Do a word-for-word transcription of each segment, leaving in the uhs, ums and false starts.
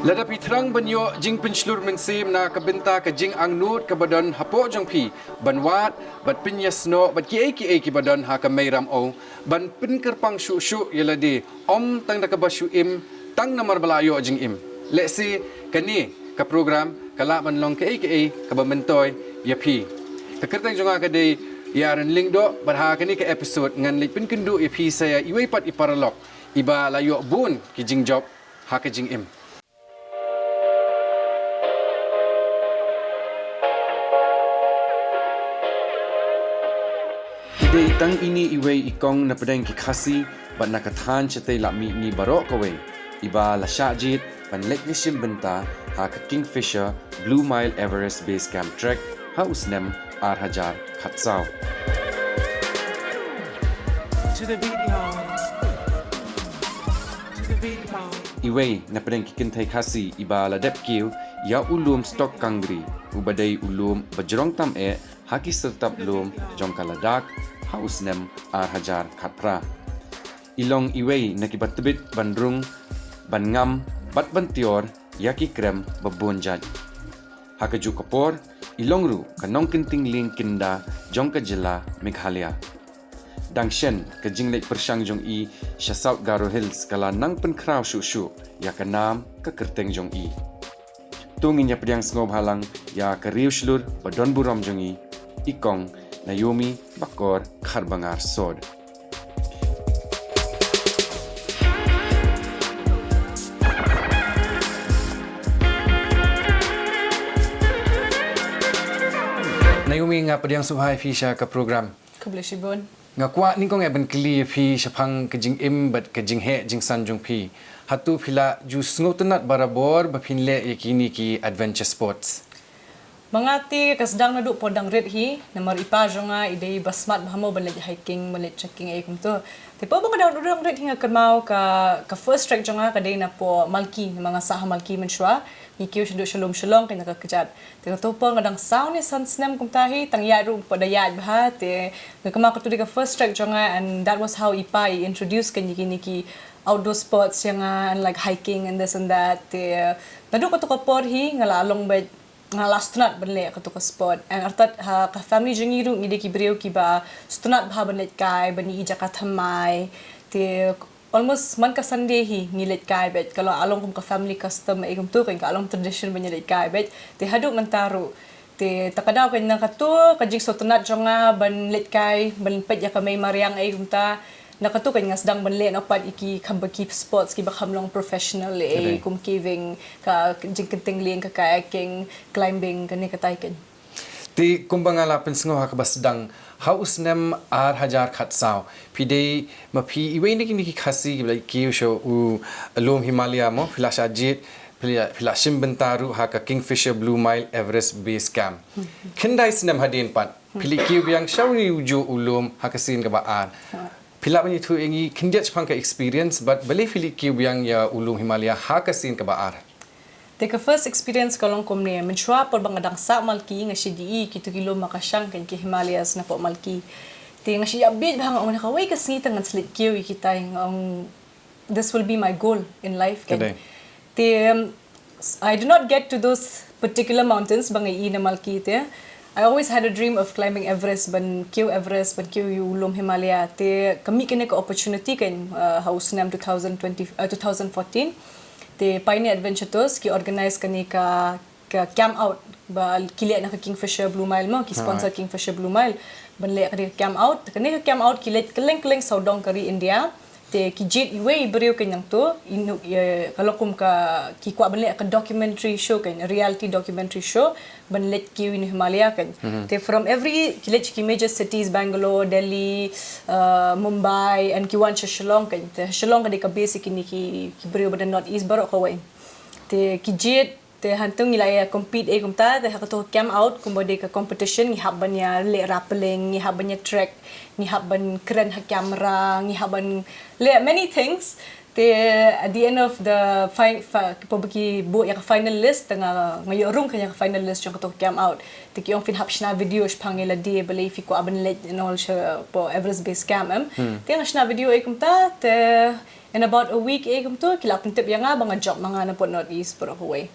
Lada phi thrang ban ïoh jingpynshlur mynsiem na ka bynta ka jingangnud kaba don hapoh jong phi, ban wad, bad pynïasnoh, bad kiei kiei kiba don ha ka Mei Ramew, ban pynkyrpang shuh shuh ïa lade, ym tang da kaba shu im, tang namar ba la ïoh jingim. Lehse, kane ka program, ka lah ban long kaei kaei kaba myntoi ïa phi. Ka kyrteng jong nga ka dei Ïa Rynlieh Doh, bad ha kane ka episode ngan leit pynkynduh ïa phi sa ïa iwei pat i paralok iba la ïoh bun ki jingjop ha ka jingim. I dei tang ine iwei i kong na pdeng ki Khasi bad na ka thaiñ shatei lad mihngi baroh kawei, iba la shah jied ban leit ïashim bynta ha ka Kingfisher Blue Mile Everest Base Camp Trek ha u snem ar hajar khatsaw. To the beat, y'all. To the beat, y'all. Iwei na pdeng ki kynthei Khasi iba la dep kiew ïa u lum Stok Kangri, uba dei u lum ba jrong tam eh ha ki syrtap lum jong ka Ladakh ha u snem ar hajar khatphra. I long iwei na kiba tbit ban rung, ban ngam, bad ban tior ïa ki krem ba bun jait. Ha kajuh ka por, i long ruh ka nongkynting lieng kynda jong ka jylla Meghalaya. Dang shen ka jingleit pyrshang jong i sha South Garo Hills ka la nang pynkhraw shuh shuh ïa ka nam ka kyrteng jong i. To ngin ïa pdiang sngewbha lang ïa ka riewshlur ba don burom jong i, i kong Naomi Bakor Kharbangarsod. Naomi, nga pdiang sngewbha ïa phi sha ka program. Khublei shibun. Nga kwah nyngkong eh ban kylli ïa phi shaphang ka jingim bad ka jingheh jingsan jong phi. Hato phi la ju sngewtynnat barabor ba phin leh ïa kine ki adventure sports? Ma nga te ka sdang naduh por dang rit hi, namar i pa jong nga i dei ba smat bha mo ban leit hiking, ban leit trekking ei kumto. Te por ba nga dang, dang rit hi nga kynmaw ka, ka first trek jong nga ka dei napoh Malki, namar nga sah ha Malki mynshuwa, ngi kiew shaduh sha lum Shillong kein na ka kjat. Te kato por nga dang saw ne san snem kumta hi, tang ïaid ruh pat da ïaid bha, te nga kynmaw kato dei ka first trek jong nga, and that was how i pa i introduce kein ïa kine ki outdoor sports ïa nga, and like hiking and this and that. Te naduh kato ka por hi nga la long beit, nga la sngewtynnat ban leh kato ka sport. And artat ha ka family jong ngi ruh ngi dei ki briew kiba sngewtynnat bha ban leit kai, ban ïohi jaka thymmai. Te almost man ka Sunday hi ngi leit kai beit, ka long, ka long kum ka family custom ei kumto kein, ka long tradition ban ïa leit kai beit. Te haduh mynta ruh. Te ta ka daw kein na kato ka jingsngewtynnat jong nga ban leit kai, ban peit ïa ka mei mariang ei kumta. Na kato kein nga sdang ban leh noh pat ïa ki kham ba ki sports kiba kham long professional ei, kum caving, ka jingkynting lieng, ka kayaking, climbing, kane katai kein. Te kumba nga la pynsngew ha kaba sdang, ha u snem ar hajar khatsaw, phi dei, ma phi iwei na kine ki Khasi kiba la kiew sha u lum Himalaya mo, phi la shah jied, phi la, phi la shim bynta ruh ha ka Kingfisher Blue Mile Everest Base Camp. Khyndai snem hadien pat phi la kiew biang sha une u juh u lum ha ka sien kaba ar. Phi lah ban ïathuh ïa ngi khyndiat shaphang ka experience bad balei phi la kiew biang ïa u lum Himalaya ha ka sien kaba ar? Te ka first experience ka long kumne, mynshuwa por ba nga dang sah Malki nga shu ïohi kito ki lum maka shang kein, ki Himalayas napoh Malki. Te nga shu ïa bieit bha, nga ong kawei ka sngi te ngan sa leit kiew ïa kitai, nga ong this will be my goal in life kein. Te, um, I do not get to those particular mountains ba nga ïohi na Malki te. I always had a dream of climbing Everest, ban kiew Everest, ban kiew ïa u lum Himalaya. Te ka mih kane ka opportunity kein, uh, ha u snem two thousand twenty, uh, two thousand fourteen. Te Pioneer Adventure Tours ki organize kane ka, ka camp out ba ki leh na ka Kingfisher Blue Mile mo, ki sponsor Kingfisher Blue Mile ban leh kane ka camp out. Kane ka camp out ki leit kylleng kylleng sawdong ka ri India. Te ki jied iwei i briew kein nangto, inu, eh, ka long kum ka, ki kwah ban leh ka documentary show kein, reality documentary show, ban leit kiew ïa u Himalaya kein. Te from every, ki leit ki major cities, Bangalore, Delhi, uh, Mumbai, and ki wan sha Shillong kein. Te Shillong ka dei ka base ïa kine ki, ki briew ba na North East baroh kawei. Te ki jied, te hangto ngi la ïa compete ei kumta, te ha kato ka camp out, kumba dei ka competition, ngi hap ban ïa leh rappelling, ngi hap ban ïa trek, ngi hap ban kren ha camera, ngi hap ban leh many things. Te at the end of the fi- fa- kaba ki buh ïa ka final list, te nga nga ïoh rung ka ïa ka final list jong kato ka camp out. Te ki ong phin hap shna video shaphang ïa lade balei phi kwah ban leit and all shapoh Everest Base Camp em. Te nga shna video ei kumta, te in about a week ei kumto ki la pyntip ïa nga ba nga jop ma nga na pdeng North East baroh kawei.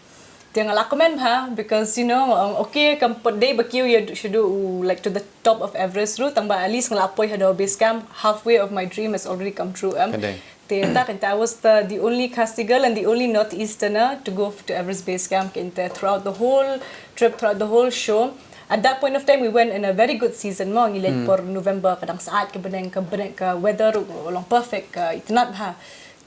Te nga la comment bha because, you know, nga ong okay, kam pat dei ba kiew ïa shaduh u, like, to the top of Everest ruh, tang ba at least nga la poi haduh base camp, halfway of my dream has already come true em. Te ta kan ta, I was the the only Khasi girl and the only North Easterner to go to Everest Base Camp kan ta throughout the whole trip, throughout the whole show. At that point of time we went in a very good season mo, ngi leit por November, ka dang syaid ka bneng, ka bneng ka weather ruh long perfect, ka itynnad bha.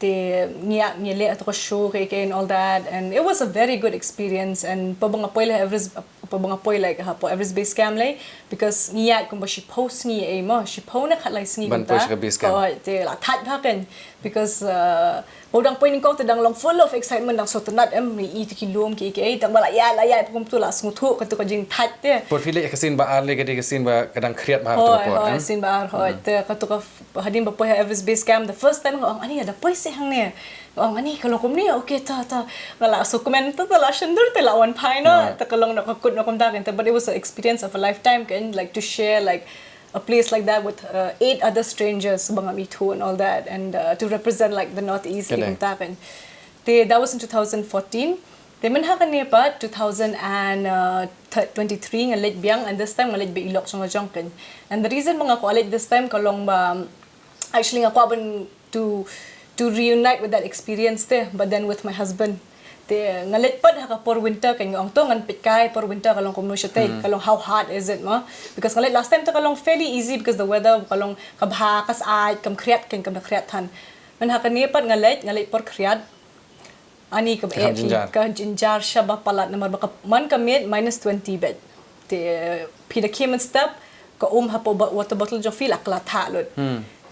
Te ngi ïa ngi leh ïa kato ka show ka, ka and all that, and it was a very good experience. And pa ba nga poi leh Everest, pa ba nga poi, like, hapoh Everest Base Camp lei, because ngi ïa kumba shiphew sngi ei mo, shiphew ne khatlai sngi ban poi sha ka base camp. Te la thait bha kan, because uh, ba u dang poi nyngkong te dang long full of excitement, dang sngewtynnad em, ngi i te ki lum ki, ki ei, tang ba la ïa la ïa kumto la sngewthuh kato ka jingthait te. Por phi leh ka sien ba ar lei, ka dei ka sien ba ka dang khriat bha kato ka por. Sien ba ar, hooid. Te kato ka hadien ba poi ha Everest Base Camp the first time nga ong ani da poi seh hangne. Nga ong ani ka long kumne, okay, ta ta. Nga la sngewkmen ta ta, la shyndur te la wan phai noh. Ta ka long noh ka kut noh kumta kan ta, but it was an experience of a lifetime kan, like, to share, like, a place like that with uh, eight other strangers ba ngam ithuh and all that, and uh, to represent, like, the Northeast kumta kan. Te that was in two thousand fourteen. Te mynha kane pat two thousand and twenty-three nga leit biang, and this time nga leit bad i lok jong nga jong kan. And the reason ba nga kwah leit this time ka long ba actually nga kwah ban to to reunite with that experience te, but then with my husband. Te nga leit pat ha ka por winter kan, nga ong to ngan peit kai por winter ka long kumno shatei, ka long how hard is it mo? Because nga leit last time te ka long fairly easy because the weather ka long ka bha, ka syaid, kam khriat kan, kam da khriat than. Mynha kane pat nga leit, nga leit por khriat. Ani ka ba eh phi ka jynjar sha ba palat namar ba ka man ka miet minus twenty bad. Te phi da khie mynstep ka um hapoh water bottle jong phi la kylla thah lut.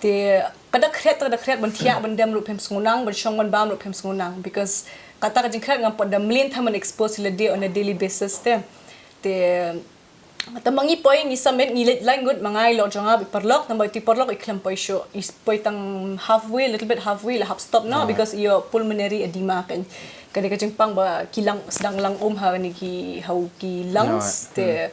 Te ka da khriat, ka da khriat ban thiah ban dem ruh phim sngewbha, ban shong ban bam ruh phim sngewbha, because kata ka jingkhriat ngam pat da mlien than ban expose ïa lade on a daily basis te. Te Tang ba ngi poi, ngi submit, ngi leit lai ngut, ma nga, i lok jong nga bad i paralok, tang ba i paralok i khlem poi shuh, i poi tang halfway, little bit halfway, la hap stop noh because i ïoh pulmonary edema kan. Ka dei ka jingpang ba ki lung sdang lang um ha kine ki, ha ki lungs te,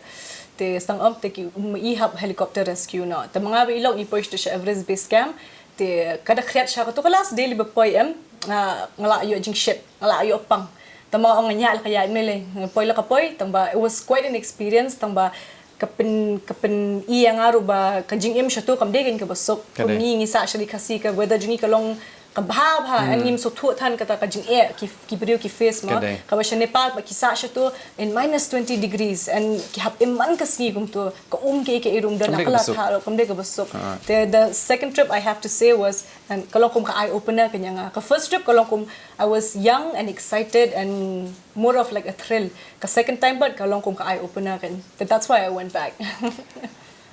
te sdang um te ki, um, i hap helicopter rescue noh. Tang ma nga bad i lok ngi poi sha Everest Base Camp, te ka da khriat sha kato ka last day lei ba poi em, nga la ïoh jingshit, nga la ïoh pang. Tang ba nga ong nga ñiah la ka ïaid mei lei, poi la ka poi, tang ba it was quite an experience, tang ba ka pyn, ka pyn-i ïa nga ruh ba ka jingim shato kam dei ka jingim kaba suk. Kum ngi, ngi sah sha ri Khasi, ka weather jong ngi ka long ka bha bha, and ngim sngewthuh than kata ka jingeh ki, ki briew ki face mo. Kaba sha Nepal pat ki sah shato in minus twenty degrees and ki hap im man ka sngi kumto, ka um ki, ki rum don la kylla thah ruh, kam dei kaba suk. Te the second trip I have to say was, and ka long kum ka eye opener ka ïa nga. Ka first trip ka long kum I was young and excited and more of, like, a thrill. Ka second time pat ka long kum ka eye opener kan. That's why I went back.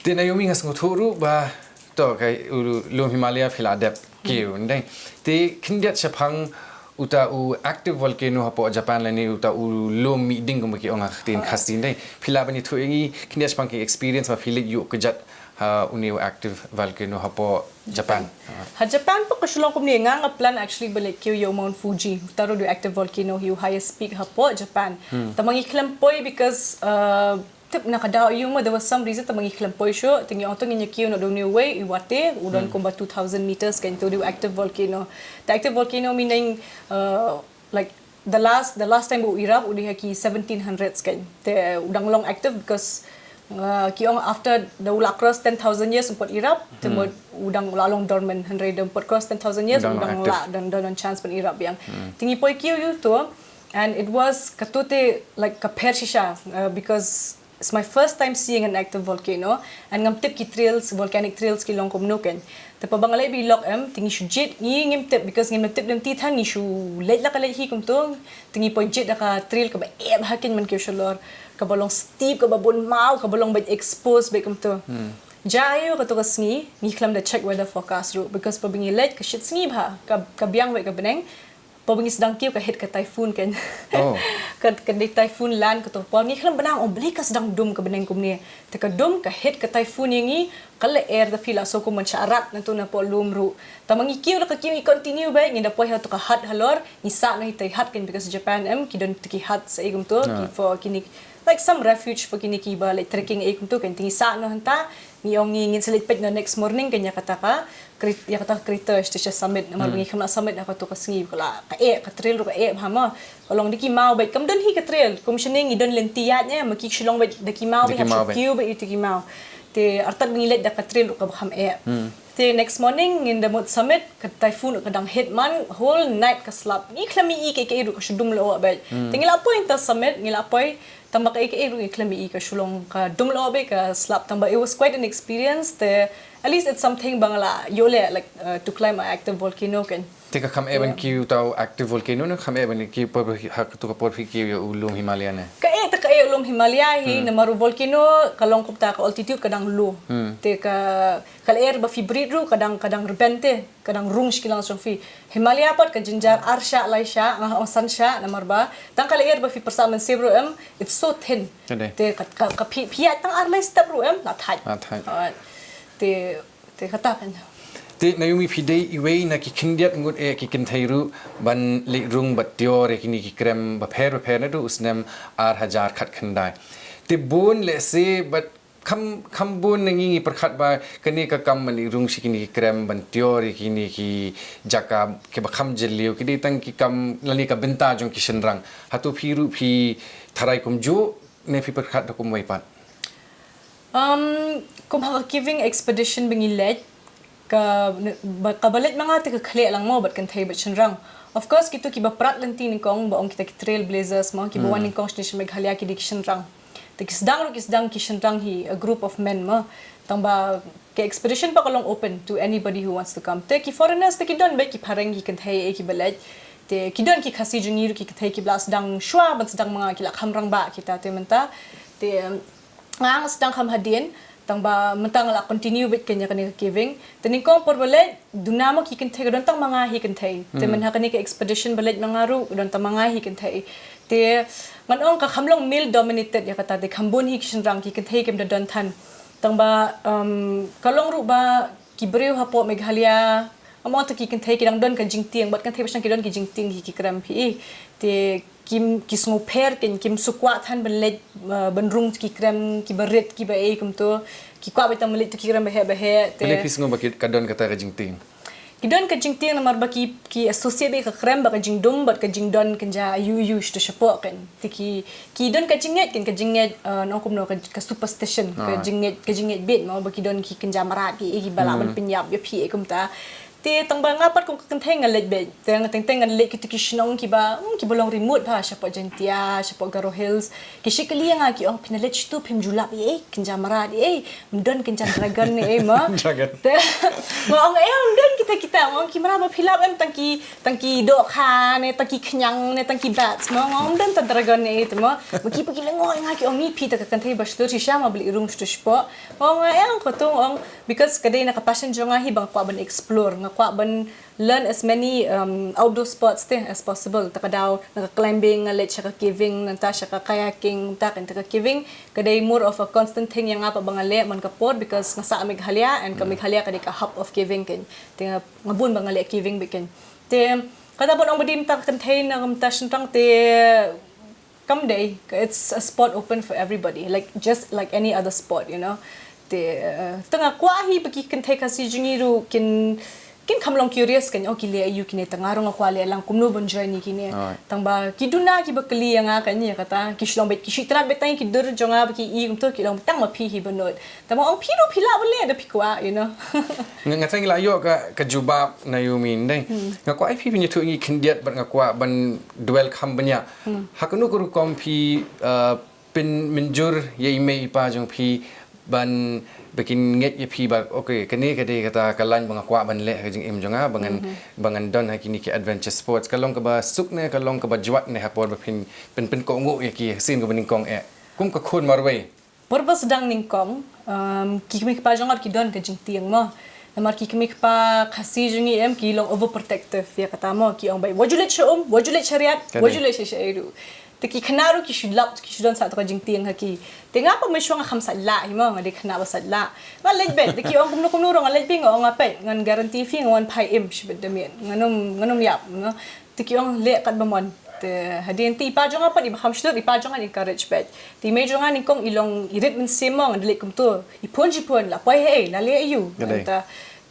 Te Naomi, nga sngewthuh ruh ba to ka, u lum Himalaya phi la dep kiew, ndei. Te khyndiat shaphang uta u active volcano hapoh Japan lane uta u lum mih ding kumba ki ong ha ka ktien Khasi, ndei. Phi lah ban ïathuh ïa ngi khyndiat shaphang ka experience ba phi leit ïuh kjat ha une u active volcano hapoh Japan. Ha Japan pat ka shu long kumne, nga nga plan actually ba leit kiew ïa u Mount Fuji. Uta ruh u active volcano hi, u highest peak hapoh Japan. Tang ba ngi khlem poi because, uh, tip na ka daw ïa u mo, there was some reason tang ba ngi khlem poi shuh. Te ngi ong to ngin ïa kiew noh da une uwei, i wate, u don kumba two thousand meters kan, to u active volcano. The active volcano meaning, uh, like, the last, the last time ba u erupt u dei ha ki seventeen hundreds kan. Te u dang long active because, uh, ki ong after da u la cross ten thousand years um pat erupt, te mut u dang la long dormant, hynrei da um pat cross ten thousand years u dang la don, don, don chance ban erupt biang. Te ngi poi kiew ïa uto, and it was, kato te, like, ka pher shisha, uh, because it's my first time seeing an active volcano, and ngam tip ki trails, volcanic trails ki long kumno kan. Te pa ba nga leit bad i lok em, te ngi shu jied, ngi ngim tip, because ngim tip lynti than, ngi shu leit la ka leit hi kumto. Te ngi poi jied da ka trail kaba eh bha kan, man kiew shalor, kaba long steep, kaba bun maw, kaba long bad exposed bad kumto. Jia ïa kato ka sngi ngi khlem da check weather forecast ruh, because pa ba ngi leit ka shit sngi bha, ka, ka biang bad ka bneng. Haba ngi sdang kiew ka hit ka typhoon kan. Oh. Ka, ka dei typhoon Lan kato ka por, ngi khlem bynang, ong balei ka sdang dum ka bneng kumne. Te ka dum ka hit ka typhoon ïa ngi, ka lyer da phi la shu kum ban shah rat na tu na poh lum ruh. Tangba ngi kiew da ka kiew, ngi continue beit, ngi da poi ha tu ka hut halor, ngi sah noh hi tei hut kan, because Japan em ki don tu ki hut sa ei kumto, ki Ah. for kine, like, some refuge for kine kiba leit trekking ei kumto kan, te ngi sah noh hangta. Ngi ong ngi, ngin sa leit peit noh next morning kan ïa kata ka cra-, ïa kata ka crater sha, sha summit, namar ba ngi khlem lah summit ha kato ka sngi, ka la, ka eh, ka trail ruh ka eh bha mo. Ka long da ki maw beit, kam don hi ka trail, kum shane ngi don lynti ïaid ne, ma ki shu long beit da ki maw, Da beit ki ha maw shu beit. kiew beit ïa ki maw. Te artat ba ngi leit da ka trail ruh kaba kham eh. Te next morning ngin da mut summit, ka typhoon ruh ka dang hit man, whole night ka slap. Ngi khlem ïohi kaei kaei ruh, ka shu dum lyoh beit. Te ngi la poi hangta summit, ngi la poi, tangba kaei kaei ruh ngi khlem ïohi, ka shu long ka dum lyoh beit, ka slap, tangba it was quite an experience. Te at least it's something ba nga la ïoh leh, like, uh, to climb an active volcano kan. Te ka kham eh ban kiew uta u active volcano ne, kham eh ban kiew por ha kato ka por phi kiew ïa u lum Himalaya ne? Ka eh, te ka eh u lum Himalaya hi, namar u volcano ka long kumta, ka altitude ka dang low. Te ka, ka lyer ba phi breathe ruh ka dang, ka dang rben te, ka dang rung shi ki lang jong phi. Himalaya pat ka jynjar ar shah lai shah, nga ong san shah, namar ba tang ka lyer ba phi pyrshah mynsiem ruh em, it's so thin. Ka dei. Te ka, ka, ka phi, phi ïaid tang ar lai step ruh em, la thait. La thait. Ah, te, te kata kan. Te Naomi, phi dei iwei na ki khyndiat ngut eh ki kynthei ruh ban leit rung bad tior ïa kine ki krem bapher bapher naduh u snem ar hajar khatkhyndai. Te bun lehse bad kham, kham bun na ngi ngi pyrkhat ba kane ka kam ban leit rung sha kine ki krem ban tior ïa kine ki jaka kiba kham jylliew ki dei tang ki kam lane ka bynta jong ki shynrang. Hato phi ruh phi tharai kumjuh ne phi pyrkhat da kumwei pat? Um, kum ha ka caving expedition ba ngi leit, ka, ba, kaba leit ma nga te ka khleh lang mo bad kynthei bad shynrang. Of course, kito kiba prat lynti nyngkong ba ong kita ki trailblazers mo, kiba wan nyngkong shane sha Meghalaya ki dei ki shynrang. Te ki sdang ruh ki sdang ki shynrang hi, a group of men mo. Tangba ka expedition pat ka long open to anybody who wants to come. Te ki foreigners te ki don beit, ki phareng ki kynthei eh kiba leit. Te ki don ki Khasi jong ngi ruh ki kynthei kiba la sdang shuwa ban sdang ma nga, ki la kham rangbah kita te mynta. Te, um, nga nga sdang kham hadien, tangba mynta nga la continue beit kein ïa kane ka caving. Te nyngkong por ba leit, duna mo ki kynthei, ka don tang ma nga hi kynthei. Te mynta ha kane ka expedition ba leit ma nga ruh, ka don tang ma nga hi kynthei. Te ngan ong ka kham long male dominated ïa kata, te kham bun hi ki shynrang, ki kynthei kim da don than. Tangba, um, ka long ruh ba ki briew hapoh Meghalaya, nga ong te ki kynthei ki dang don ka jingtieng, bad kynthei bashang ki don ki jingtieng hi ki krem phi. Te kim, ki sngewpher kein, kim sngewkwah than ban leit, uh, ban rung ki krem kiba rit kiba ei kumto. Ki kwah beit tang ban leit tu ki krem baheh baheh. Te balei phi sngew ba ki, ka don kata ka jingtieng? Ki don ka jingtieng namar ba ki, ki associate beit ka krem bad ka jingdum bad ka jingdon kynja aiu aiu shato shapoh kein. Te ki, ki don ka jingngeit kein, ka jingngeit, uh, nongkum no ka, ka superstition, ka jingngeit, ka jingngeit beit mo ba ki don ki kynja mrad ki, kiba lah ban pynïap ïa phi eh kumta. Te tangba nga pat kum ka kynthei nga leit beit. Te nga teng teng nga leit kito ki shnong kiba, hmm, kiba long remote bha, shapoh Jaintia, shapoh Garo Hills. Ki shu kylli ïa nga, ki ong, phin leit shato phim ju lap ei, kynja mrad ei, ym don kynja dragon ei mo. Dragon. Te nga ong, eh, ym don kita kita. Nga ong, ki mrad ba phi lap em tang ki, tang ki dohkha ne, tang ki khñiang ne, tang ki bats mo. Nga ong, ym don ta dragon ei te mo. Ma ki pat ki lyngngoh ïa nga, ki ong, ngi phi ta ka kynthei ba shlur shisha mo, ba leit rung shato shapoh. Nga ong, eh, ong ko to, nga ong, because ka dei na ka passion jong nga hi ba nga kwah ban explore, nga kwah ban learn as many, um, outdoor sports te as possible. Ta ka daw na ka climbing nga leit sha ka caving, nangta sha ka kayaking, ta ka, ta ka caving ka dei more of a constant thing ïa nga pat ba nga leh man ka por, because nga sah Meghalaya and ka Meghalaya ka dei ka hub of caving kein. Te nga, nga bun ba nga leh caving beit kein. Te kata pat ong ba dei mynta ka kynthei ne mynta shynrang te kam dei, it's a sport open for everybody, like, just like any other sport, you know. Te, uh, te nga kwah hi ba ki kynthei Khasi jong ngi ruh kin, kin kham long curious kein, oh, ki leh aiu kine, te nga ruh nga kwah leh lang kumno ban join ïa kine. Tangba ki duna kiba kylli ïa nga kein ïa kata, ki shu long beit, ki shu itynnad beit tang ki dur jong nga ba ki i kumto, ki long beit tang ma phi hi ba nud. Tangba ong phi ruh phi lah ban leh da phi kwah, you know. Nga, nga tharai ngi la ïoh ka, ka jubab Naomi, dei. Nga kwah ïa phi phin ïathuh ïa ngi khyndiat bad nga kwah ban dwell kham bniah. Ha kano ka rukom phi, uh, pynmynjur ïa i mei i pa jong phi ban, ba kin ngeit ïa phi ba, okay, kane ka dei kata ka line ba nga kwah ban leh ha ka jingim jong nga, ba ngan, ba ngan don ha kine ki adventure sports. Ka long kaba suk ne, ka long kaba jwat ne ha por ba phin pyn, pynkohnguh ïa ki ha ka sien kaba nyngkong eh, kum ka khun marwei? Por ba sdang nyngkong, um, ki kmie ki kpa jong nga ki don ka jingtieng mo. Namar ki kmie kpa Khasi jong ngi em ki long overprotective ïa kata mo, ki ong beit wat ju leit sha um, wat ju leit sha riat, wat ju leit sha shaei ruh. Te ki khynnah ruh ki shu lap, ki shu don sa kata ka jingtieng ha ki. Te nga pat mynshuwa nga kham sait lah hi mo, nga dei khynnah ba sait lah. Nga leit beit, te ki ong kumno kumno ruh nga leit beit, nga ong nga peit, ngan guarantee phi nga wan phai im shibit da miet. Ngan ym, ngan ym ïap mo. Te ki ong leh katba mon. Te hadien te i pa jong nga pat iba kham shlur, i pa jong nga i encourage beit. Te i mei jong nga nyngkong i long i rit mynsiem mo, nga da leit kumto. I phone shi phone, la poi haei, la leh aïu.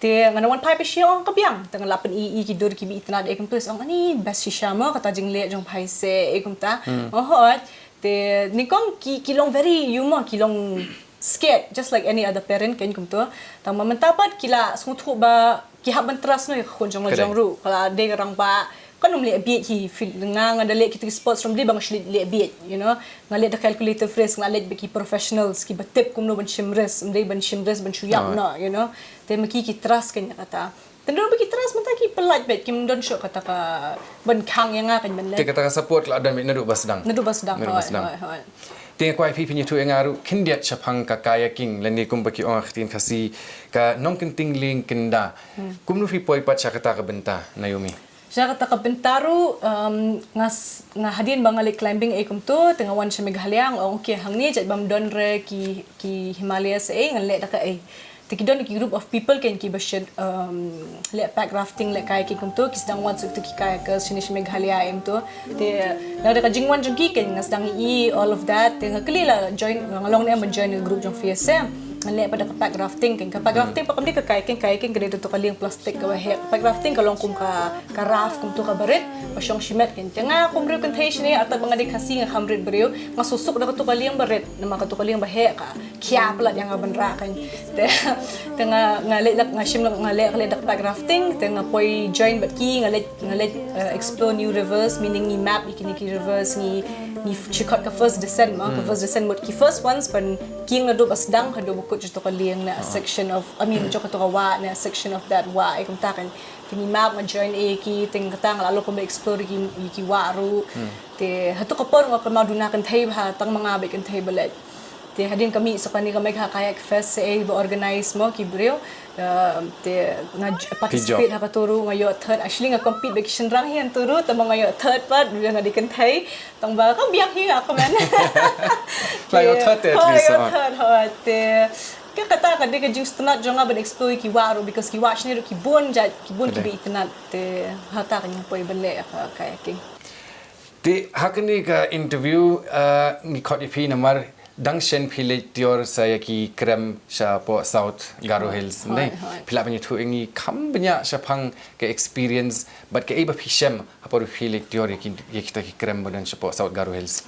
Te nga wan phai pat sha, ong ka biang. Te nga la pyni ïa i ki dur kiba itynnad ei kumto, i ong ani best shisha mo kata jingleh jong phi se ei kumta. Nga hoi. Te nyngkong ki, ki long very, ïa mo, ki long scared just like any other parent kein kumto. Tang ba mynta pat ki la sngewthuh ba ki hap ban trust noh ïa ka khun jong la jong ruh, ka la dei ka rangbah, kan ym leh bieit hi. Nga, nga da leh kito ki sports ruh ym dei ba nga shu leh bieit, you know. Nga leh da calculative risk, nga leh bad ki professionals kiba tip kumno ban shim risk, ym dei ban shim risk ban shu ïap noh, you know. Te ma ki ki trust kein ïa kata. Te naduh ba ki trust mynta ki pyllait beit, kim don shuh kata ka ban khang ïa nga kein ban leh. Te kata ka support la don beit naduh ba sdang. Naduh ba sdang. Naduh ba sdang. Te nga kwah ïa phi phin ïathuh ïa nga ruh khyndiat shaphang ka kayaking lane kumba ki ong ha ka ktien Khasi ka nongkynting lieng kynda. Kumno phi poi pat sha kata ka bynta, Naomi? Sha kata ka bynta ruh, um, nga, nga hadien ba nga leh climbing ei kumto, te nga wan sha Meghalaya, nga ong okay, hangne jait bym don re ki, ki Himalayas ei, ngan leh da kaei. Te ki don ki group of people kein kiba shu, um, leh pack rafting, leh kayaking kumto, ki sdang wan suk tu ki kayakers shane sha Meghalaya em to. Te na da ka jingwan jong ki kein nga sdang i all of that. Te nga kylli la join, nga long ne em ban join ka group jong F S M. Nga leh pat da ka pack rafting kein. Ka pack rafting pat kam dei ka kayaking, kayaking ka dei da tu ka lieng plastik kaba heh. Pack rafting ka long kum ka, ka raft kumto kaba rit, ba shong shimet kein. Te nga kum briew kynthei shane, artat ba nga dei Khasi nga kham rit briew, nga suk suk da katu ka lieng ba rit, namar katu ka lieng ba heh ka khia palat ïa nga ban rah kein. Te, te nga, nga leh, nga shim, nga leh, nga leh da ka pack rafting, te nga poi join bad ki, nga leh, nga leh, uh, explore new rivers, meaning ngi map ïa kine ki rivers, ngi, ngi shu khot ka first descent mo, ka first descent mut ki first ones ban kieng naduh ba sdang haduh ba kut jong katu ka lieng na section of, I mean jong katu ka wah na section of that wah ei kumta kein. Te ngi map, nga join ïa ki, te kata nga la long kumba explore ïa ki, ïa ki wah ruh. Te hatu ka por nga kynmaw duna kynthei bha, tang ma nga beit kynthei ba leit. Te hadien ka mih sa kane ka Megha Kayak Fest sa ei ba organize mo ki briew. Uh, te nga participate ha katu ruh, nga ïoh third. Actually nga compete bad ki shynrang hi hangtu ruh, tang ba nga ïoh third pat, nga dei kynthei. Tang ba ka biang hi nga kmen. Nga ïoh third te at least. Ïoh third, hoi. Te ka kata ka dei ka jingsngewtynnat jong nga ban explore ki wah ruh, because ki wah shane ruh ki bun jait, ki bun kiba itynnad. Te hata ka jingpoi ban leh ka kayaking. Te ha kane ka interview, uh, ngi khot ïa phi namar dang shen phi leit tior sa ïa ki krem shapoh South Garo Hills, ne? Phi lah ban ïathuh ïa ngi kham bniah shaphang ka experience bad kaei ba phi shem hapoh ba phi leit tior ïa ki, ïa kita ki krem ba don shapoh South Garo Hills.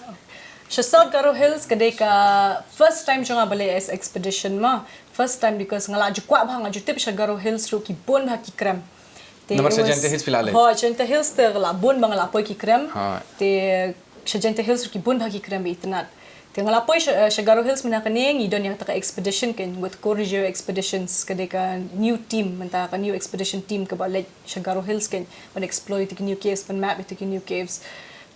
Sha South Garo Hills ka dei ka first time jong nga ba leit expedition mo. First time because nga la ju kwah bha, nga ju tip sha Garo Hills ruh ki bun bha ki krem. Namar sha Jaintia Hills phi la leit? Hoi, Jaintia Hills te la bun ba nga la poi ki krem. Te sha Jaintia Hills ruh ki bun bha ki krem ba itynnad. Te nga la poi sha, eh, sha Garo Hills mynta kane ngi don ïa kata ka expedition kein, with Core Geo Expeditions, ka dei ka new team, mynta ka new expedition team kaba leit sha Garo Hills kein, ban explore ïa ki new caves, ban map ïa ki new caves.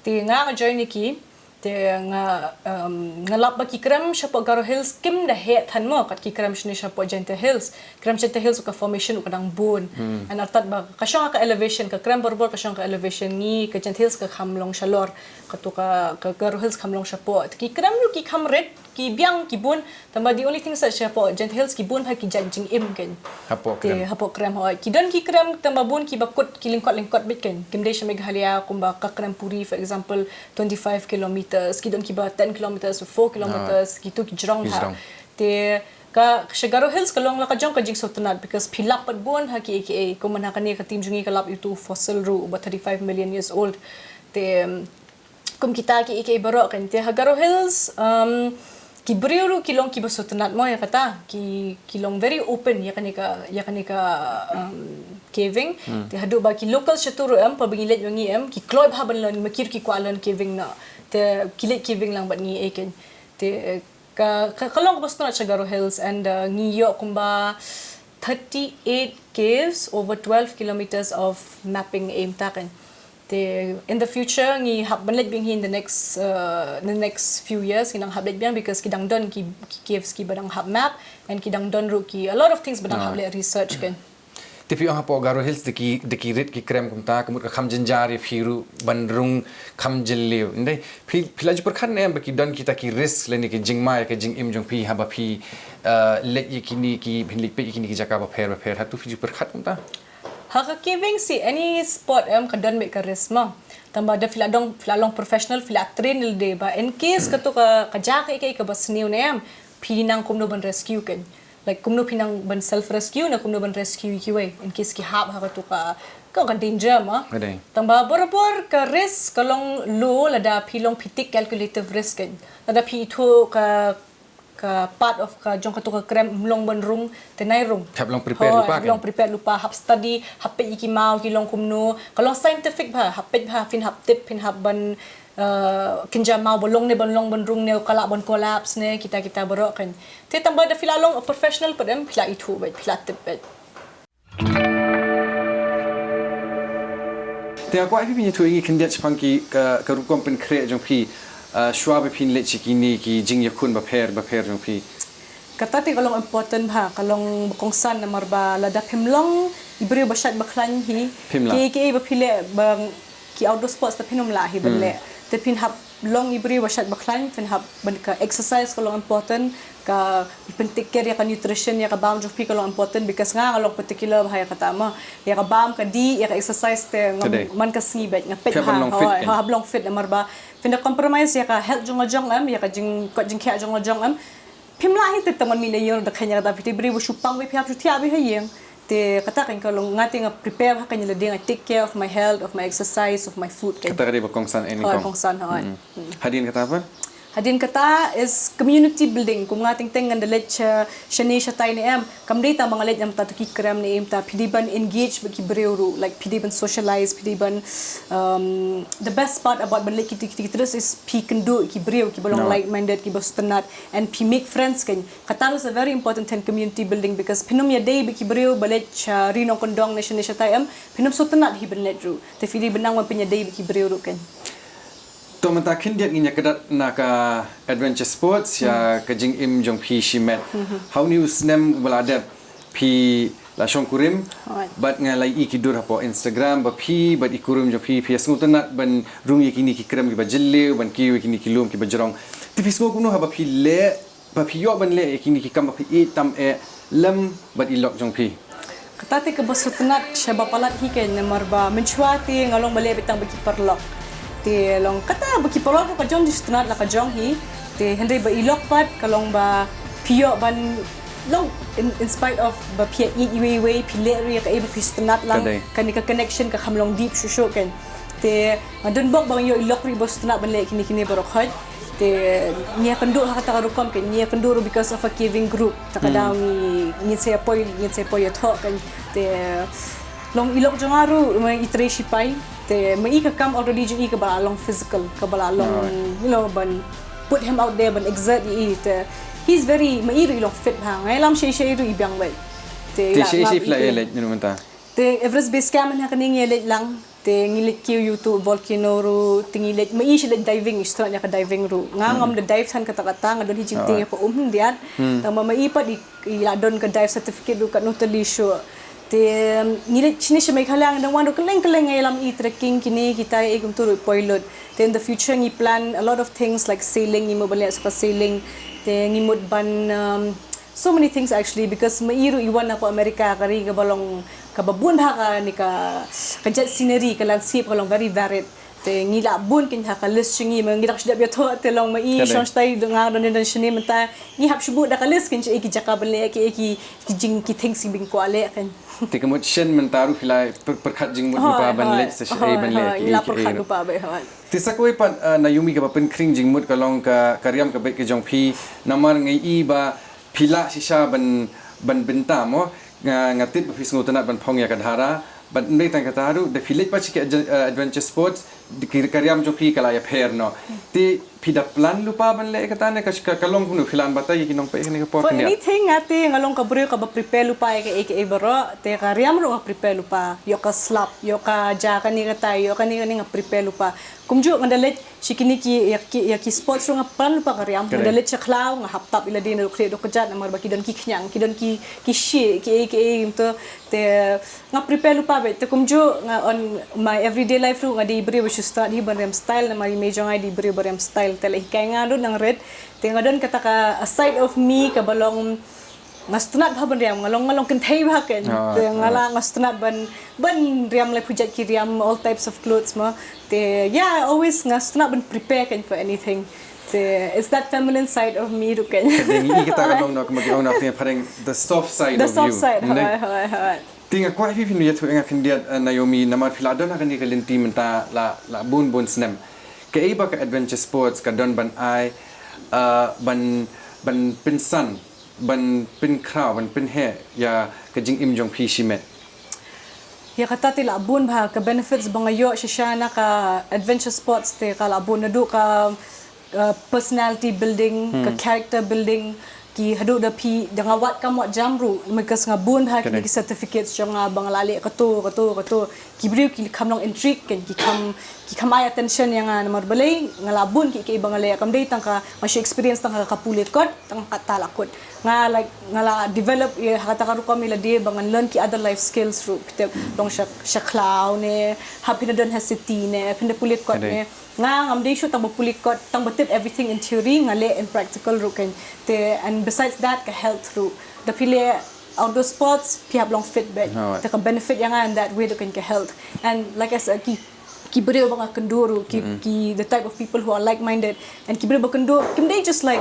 Te nga nga join ïa ki, te nga, um, nga lap ba ki krem shapoh Garo Hills kim da heh than mo kat ki krem shane shapoh Jaintia Hills. Krem Jaintia Hills ka formation ka dang bun. And artat ba ka shong ka elevation, ka krem Borbor ka shong ka elevation, ngi ka Jaintia Hills ka kham long shalor, katu ka, ka Garo Hills kham long shapoh. Te ki krem ruh ki kham rit, ki biang ki bun, tang ba the only thing sa shapoh Jaintia Hills ki bun bha ki jait jingim kein. Hapoh krem. Hapoh krem, hoi. Ki don ki krem tang ba bun kiba kut, ki lyngkot lyngkot beit kein. Kim dei sha Meghalaya kumba ka krem Puri, for example, twenty-five kilometers, ki don kiba ten kilometers, four kilometers, kitu ki jrong bha. Te ka sha Garo Hills ka long la ka jong ka jingsngewtynnad because phi lap pat bun ha kiei kiei, kum mynta kane ka team jong ngi ka lap ïa utu fossil ruh uba thirty-five million years old. Te, um, kum kita kiei kiei baroh kein. Te ha Garo Hills, um, ki briew ruh ki long kiba sngewtynnad mo ïa kata, ki, ki long very open ïa kane ka, ïa kane ka, um, caving. Te haduh ba ki local shatu ruh em, pa ba ngi leit ba ngi em, ki kloi bha ban learn, ma ki ruh ki kwah learn caving noh. Te ki leit caving lang bad ngi ei kein. Te ka, ka, ka long kaba sngewtynnad sha Garo Hills and, uh, ngi ïoh kumba thirty-eight caves over twelve kilometers of mapping ei mynta kein. Te in the future ngi hap ban leit biang hi in the next, uh, the next few years, ngi dang hap leit biang because ki dang don ki, ki caves kiba dang hap map, and ki dang don ruh ki a lot of things ba dang hap leh research kan. Te phi ong hapoh Garo Hills da ki, da ki rit ki krem kumta, ka mut ka kham jynjar ïa phi ruh ban rung kham jylliew. Ndei, phi, phi la ju pyrkhat ne em ba ki don kita ki risk lane ki jingma ïa ka jingim jong phi haba phi, uh, leit ïa kine ki, phin leit peit ïa kine ki jaka bapher bapher, hato phi ju pyrkhat kumta? Ha ka caving, si any sport em ka don beit ka risk mo. Tangba da phi la dang, phi la long professional, phi la train lade ba in case kato ka, ka jaka ïa ka, ïa kaba sniew ne em, phi nang kumno ban rescue kan. Like kumno phi nang ban self rescue ne kumno ban rescue ïa kiwei in case ki hap ha kato ka, ka, ka danger mo. Ka dei. Tangba barabor ka risk ka long low lada phi long, phi take calculative risk kan. Lada phi ithuh ka, ka part of ka jong kato ka krem ym long ban rung, te nai rung. Hap long prepared lypa kan. Hap long prepared lypa, hap study, hap peit ïa ki maw ki long kumno. Ka long scientific bha, hap peit bha, phin hap tip, phin hap ban, uh, kynja maw ba long ne ban long ban rung ne ka lah ban collapse ne, kita kita baroh kan. Te tangba da phi la long a professional pat em, phi la ithuh beit, phi la tip beit. Te nga kwah phi pynïathuh ïa ngi khyndiat shaphang ki, ka, ka rukom pynkhreh jong phi, uh, shuwa ba phin leit sha kine ki jingïakhun bapher bapher jong phi. Kata te ka long important bha, ka long ba kongsan namar ba lada phim long i briew ba shait ba khlaiñ hi. Phim lah. Ki, ki ba phi leh ba ki outdoor sports te phin ym lah hi ban leh. Te phin hap long i briew ba shait ba khlaiñ, phin hap ban, ka exercise ka long important, ka phin take care ïa ka nutrition, ïa ka bam jong phi ka long important, because nga nga long particular bha ïa kata mo. Ïa ka bam ka dih, ïa ka exercise te ngam, man ka sngi beit nga peit bha. Hap long fit namar ba phin da compromise ïa ka health jong nga jong em, ïa ka jing, ka jingkhiah jong nga jong em. Phim lah hi te tang ban mih na ïing da khein ïa kata, phi te briew ba shu pang beit, phi hap shu thiah beit ha ïing. Te kata kan ka long, nga te nga prepare ha ka, nga lade nga take care of my health, of my exercise, of my food kan. Kata ka dei ba kongsan eh, kongsan. Hadien kata pat? Hadien kata is community building. Kum nga teng teng ngan da leit sha, shane shatai ne em. Kam dei tang ba nga leit namar ta ki krem ne em, ta phi dei ban engage bad ki briew ruh, like phi dei ban socialize, phi dei ban, um, the best part about ban leit kiti kiti kiti is phi kynduh ki briew kiba long like minded, kiba sngewtynnat, and phi make friends kan. Kata ruh is a very important thing, community building, because phin ym ïadei bad ki briew ba leit sha ri nongkyndong ne shane shatai em, phin ym sngewtynnat hi ban leit ruh. Te phi dei ban nang ban pynïadei bad ki briew ruh kan. To mynta khyndiat ngin ïa kdew na ka adventure sports, ïa ka jingim jong phi shimet. Ha une u snem uba la dep phi la shongkurim bad nga la ïohi ki dur hapoh Instagram ba phi bad i kurim jong phi, phi ïa sngewtynnat ban rung ïa kine ki krem kiba jylliew, ban kiew ïa kine ki lum kiba jrong. Te phi sngew kumno haba phi leh, ba phi ïoh ban leh ïa kine ki kam ba phi ïeit tam eh lem bad i lok jong phi? Kata te kaba sngewtynnat shaba palat hi kan, namar ba mynshuwa te nga long ba leh beit tang bad ki paralok. Te long kata bad ki paralok ruh ka jong jingsngewtynnat la ka jong hi. Te hynrei ba i lok pat ka long ba phi ïoh ban long in, in spite of ba phi ïeit iwei iwei, phi leh ruh ïa kaei ba phi sngewtynnat lang. Kane ka connection ka kham long deep shuh shuh kan. Te nga don bok ba nga ïoh i lok ruh ba sngewtynnat ban leh kine kine baroh khoit. Te ngi ïakynduh ha kata ka rukom kan, ngi ïakynduh ruh because of a caring group. Ta ka daw ngi, ngin sa ïa poi, ngin sa ïa poi ïathoh kan. Te long i lok jong nga ruh ma i trei shipai. Te ma i ka kam already jong i kaba la long physical, kaba la long, you know, ban put him out there, ban exert ïa i. Te he's very, ma i ruh i long fit bha. Nga ïalam shei shei ruh i biang beit. Te shei shei phi la ïaleit mynta? Te Everest Base Camp hynne ha kane ngi ïaleit lang. Te ngi leit kiew ïa uto u volcano ruh, te ngi leit, ma i shu leit diving, i shu sngewtynnat ïa ka diving ruh. Nga ngam da dive than kata kata, nga don hi jingtieng ïa ka um khyndiat. Tangba ma i pat i, i la don ka dive certificate ruh katno tylli shuh. Te ngi leit shane sha Meghalaya, nga dang wan ruh kylleng kylleng, nga ïalam i trekking kine kita, i kumta ruh i poi lut. Te in the future ngi plan a lot of things like sailing, ngi mut ban leh sa ka sailing. Te ngi mut ban, um, so many things actually, because ma i ruh i wan napoh America, ka ri kaba long kaba bun bha kane ka, ka jait scenery, ka landscape ka long very varied. Te ngi lah bun kein ha ka list jong ngi, ma ngi dang shu dep ïathoh te long ma i shong shatai, nga don don shane mynta, ngi hap shu buh da ka list kein shaei ki jaka ban leh, kiei ki, ki jing, ki things kiba ngi kwah leh kein. Te ka mut shen mynta ruh phi la pyrkhat jingmut lypa ban leit sa shaei ban leh kiei kiei ruh. Te sa kawei pat, uh, Naomi, kaba pynkhring jingmut ka long ka, ka riam ka beit ka jong phi, namar nga i ba phi lah shisha ban, ban bynta mo, nga, nga tip ba phi sngewtynnat ban phong ïa ka dhara, bad ym dei tang kata ruh, da phi leit pat sha ki adventure sports, da ki, ka riam jong phi ka la ïapher noh. Te Phi da plan lypa ban leh kata ne ka, ka long kumno, phi la batai ïa ki nongpeit kane ka por? For khyndiat, anything, nga te nga long ka briew kaba prepare lypa ïa kaei kaei baroh. Te ka riam ruh nga prepare lypa, ïoh ka slap, ïoh ka ja kane kata, ïoh kane kane, nga prepare lypa. Kumjuh nga da leit sha kine ki, ïa ki, ïa ki sports ruh nga plan lypa ka riam. Nga da leit sha khlaw, nga hap tap ïa lade naduh khlieh haduh kjat, namar ba ki don ki khñiang, ki don ki, ki shieh, kiei kiei kumto. Te nga prepare lypa beit, te kumjuh nga on my everyday life ruh, nga dei i briew ba shu start hi ban riam style, namar i mei jong nga i dei i briew ba riam style, te la hikai nga ruh nang rit. Te nga don kata ka, a side of me kaba long, nga sngewtynnat bha ban riam, nga long, nga long kynthei bha keiñ. Te nga la, nga sngewtynnat ban, ban riam laiphew jait ki riam, all types of clothes mo. Te yeah, always nga sngewtynnat ban prepare keiñ for anything. Te it's that feminine side of me ruh keiñ. Ka dei ngi i kata ka long, noh kumba ki ong na ka ktien phareng, the soft side of you. The soft side, hooid, hooid, hooid. Te nga kwah phi, phin ïathuh ïa nga khyndiat, eh, Naomi, namar phi la don ha kane ka lynti mynta la, la bun bun snem. Kaei ba ka adventure sports ka don ban ai, eh, ban, ban pynsan, ban pynkhraw, ban pynheh ïa ka jingim jong phi shimet? Ïa kata te la bun bha ka benefits ba nga ïoh shisha na ka adventure sports, te ka la bun, naduh ka, uh, personality building, ka character building, ki haduh da phi, da nga wad kam wad jam ruh, because nga bun bha ki certificates jong nga ba nga la leh kato, kato, kato. Ki briew ki kham long intrigue keiñ, ki kham, ki kham ai attention ïa nga namar balei nga la bun kiei kiei ba nga leh, kam dei tang ka, nga shu experience tang ka pule kot, tang kata la kut. Nga, like, nga la develop ïa ha kata ka rukom ïa lade ba ngan learn ki other life skills ruh, phi tip, long sha, sha khlaw ne, hap phin da don ha city ne, phin da pule kot ne. Nga ngam dei shuh tang ba pule kot, tang ba tip everything in theory, nga leh in practical ruh keiñ. Te, and besides that, ka health ruh. Da phi leh outdoor sports, phi hap long fit beit. Te ka benefit ïa nga in that way ruh keiñ, ka health. And like I said, ki, ki briew ba nga kynduh ruh, ki, ki, the type of people who are like-minded, and ki briew ba kynduh, kim dei just like,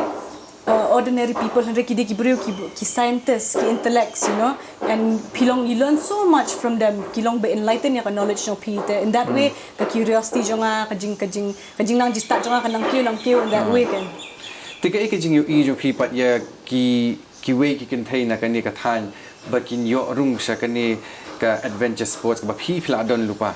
uh, ordinary people, hynrei ki dei ki briew ki, ki scientists, ki intellects, you know, and phi long, you learn so much from them, ki long ba enlighten ïa ka knowledge jong phi. Te in that way, ka curiosity jong nga, ka jing, ka jing, ka jingnang jingstad jong nga ka nang kiew, nang kiew in that way keiñ. Te kaei ka jingïohi jong phi pat ïa ki, kiwei ki kynthei na kane ka thaiñ ba kin ïoh rung sha kane ka adventure sports kaba phi, phi la don lypa?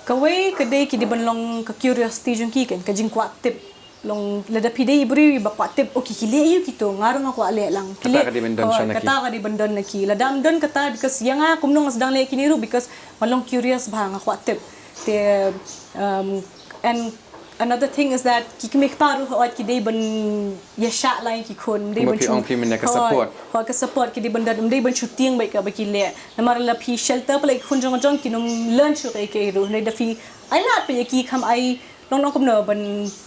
Kawei ka dei ki dei ban long ka curiosity jong ki keiñ, ka jingkwah tip. Long lada phi dei i briew iba kwah tip, okay, ki leh aïu kito, nga ruh nga kwah leh lang. Ki leh, kata ka dei ban don na ki. Lada ym don kata, because ïa nga kumno nga sdang leh kine ruh, because nga long curious bha, nga kwah tip. Te, um, and another thing is that ki kmie kpa ruh hooid ki dei ban ïa shah lang ïa ki khun, dei ban, phi ong phi mynne ka support. Hooid, ka support ki dei ban don, dei ban shu tieng beit kaba ki leh. Namar la phi shelter palat ïa ki khun jong jong, kin ym learn shuh kaei kaei ruh. Hynrei da phi ai lad pat ïa ki, kham ai, long, long kumno ban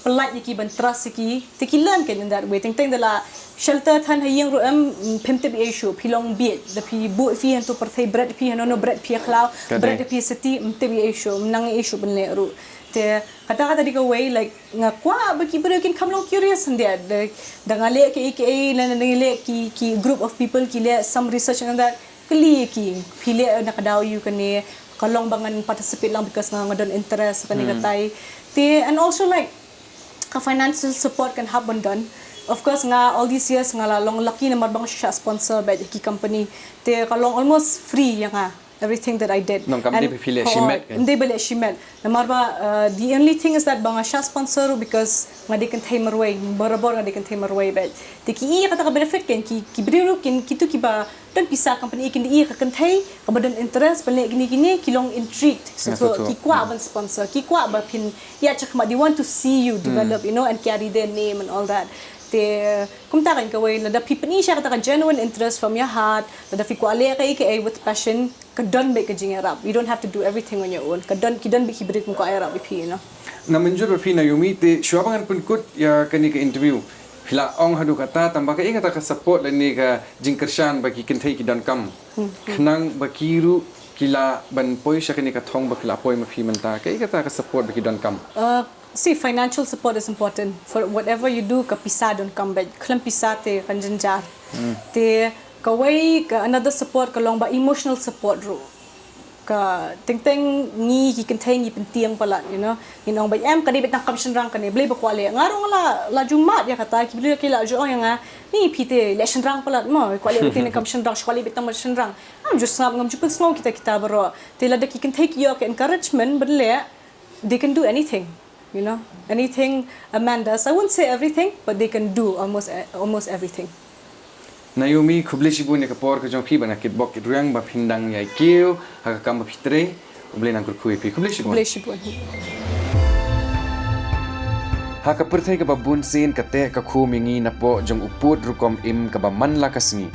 pyllait ïa ki, ban trust ïa ki, te ki learn keiñ in that way. Teng teng da la shelter than ha ïing ruh em, phim tip ei ei shuh, phi long bieit, da phi buh phi hangto pyrthei, bret phi hangno hangno, bret phi ha khlaw, bret phi ha city, ym tip ei ei shuh, ym nang ei ei shuh ban leh ruh. Te kata, kata dei kawei, like, nga kwah ba ki briew kin kham long curious hynrei da, da nga leh kaei kaei, lane da nga leh ki, ki group of people ki leh some research and that, kylli ïa ki, phi leh na ka daw aïu kane, ka long ba ngan participate lang because nga, nga don interest kane katai. Te, and also, like, ka financial support kan hap ban don. Of course, nga all these years nga la long lucky namar ba nga shu shah sponsor beit ïa ki company. Te ka long almost free ïa nga, everything that I did. Nang kam dei ba phi leh shimet keiñ. Ym dei ba leh shimet. Namar ba, uh, the only thing is that ba nga shah sponsor ruh because nga dei kynthei marwei, barabor nga dei kynthei marwei beit. Te ki ïohi ïa kata ka benefit keiñ, ki, ki briew ruh kin, kito kiba don pisa company kin ïohi ïa ka kynthei kaba don interest ban leh kine kine, ki long intrigued. Sngewthuh, ki kwah ban sponsor, ki kwah ba phin ïaid shakhmat, they want to see you develop, you know, and carry their name and all that. Te kumta keiñ kawei, lada phi pyni sha kata ka genuine interest from your heart, lada phi kwah leh kaei kaei with passion, ka don beit ka jingïarap. You don't have to do everything on your own. Ka don, ki don beit ki briew kin kwah ïarap ïa phi, you know. Nga mynjur bad phi Naomi, te shuwa ba ngan pynkut ïa kane ka interview, phi la ong haduh katta, tang ba kaei kata ka support lane ka jingkyrshan ba ki kynthei ki donkam, khnang ba ki ruh ki lah ban poi sha kane ka thong ba phi la poi ma phi mynta, kaei kata ka support ba ki donkam? Uh, see, financial support is important. For whatever you do, ka pisa donkam beit. Khlem pisa te kan jynjar. Te kawei ka another support ka long ba emotional support ruh. Ka teng teng ngi ki kynthei ngi pyntieng palat, you know. Ngin ong ba em ka dei beit tang kam shynrang kane, balei ba kwah leh. Nga ruh nga la, la ju mad ïa kata, ki briew ki la ju ong ïa nga, ni phi te leh shynrang palat mo, kwah leh beit tang kam shynrang, shu kwah leh beit tang kam shynrang. Ngam ju sngap, ngam ju pynsngew kita kita baroh. Te lada ki kynthei ki ïoh ka encouragement ban leh, they can do anything. You know, anything a man does, I won't say everything, but they can do almost almost everything. Naomi, khublei shibun ïa ka por ka jong phi bad nga kitbok kitrwiang ba phin dang ïai kiew ha ka kam ba phi trei. U Blei un kyrkhu ïa phi. Khublei shibun. Khublei shibun. Ha ka pyrthei kaba bun sien ka teh ka khum ïa ngi napoh jong u pud rukom im kaba man la ka sngi.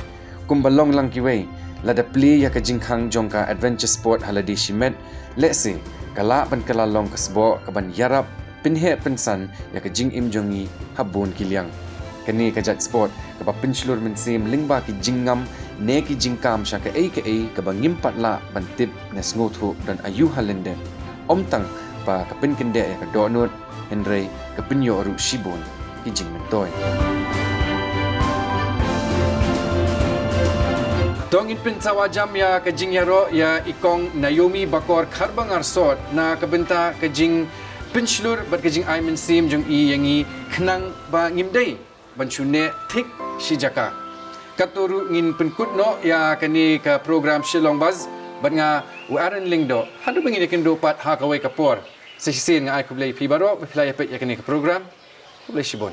Kumba long lang kiwei, lada plie ïa ka jingkhang jong ka adventure sport ha lade shimet, lehse ka lah ban kylla long ka sboh kaban ïarap pynheh pynsan ïa ka jingim jong ngi ha bun ki liang. Kane ka jait sport kaba pynshlur mynsiem lyngba ki jingngam ne ki jingkam sha kaei kaei kaba ngim pat lah ban tip ne sngewthuh don aïu ha lyndet. Ym tang ba ka pynkyndeh ïa ka dohnud, hynrei ka pynïoh ruh shibun ki jingmyntoi. To ngin pynsawa jam ïa ka jingïaroh ïa i Kong Naomi Bakor Kharbangarsot na ka bynta ka jingpynshlur bad ka jingai mynsiem jong i ïa ngi khnang ba ngim dei ban shu neh thik shi jaka. Katto ruh ngin pynkut noh ïa kane ka program Shillong Buzz bad nga u Aaron Lyngdoh. Haduh ba ngin ïakynduh pat ha kawei ka por, sa shisien nga ai khublei ïa phi baroh ba phi la ïa peit ïa kane ka program. Khublei shibun.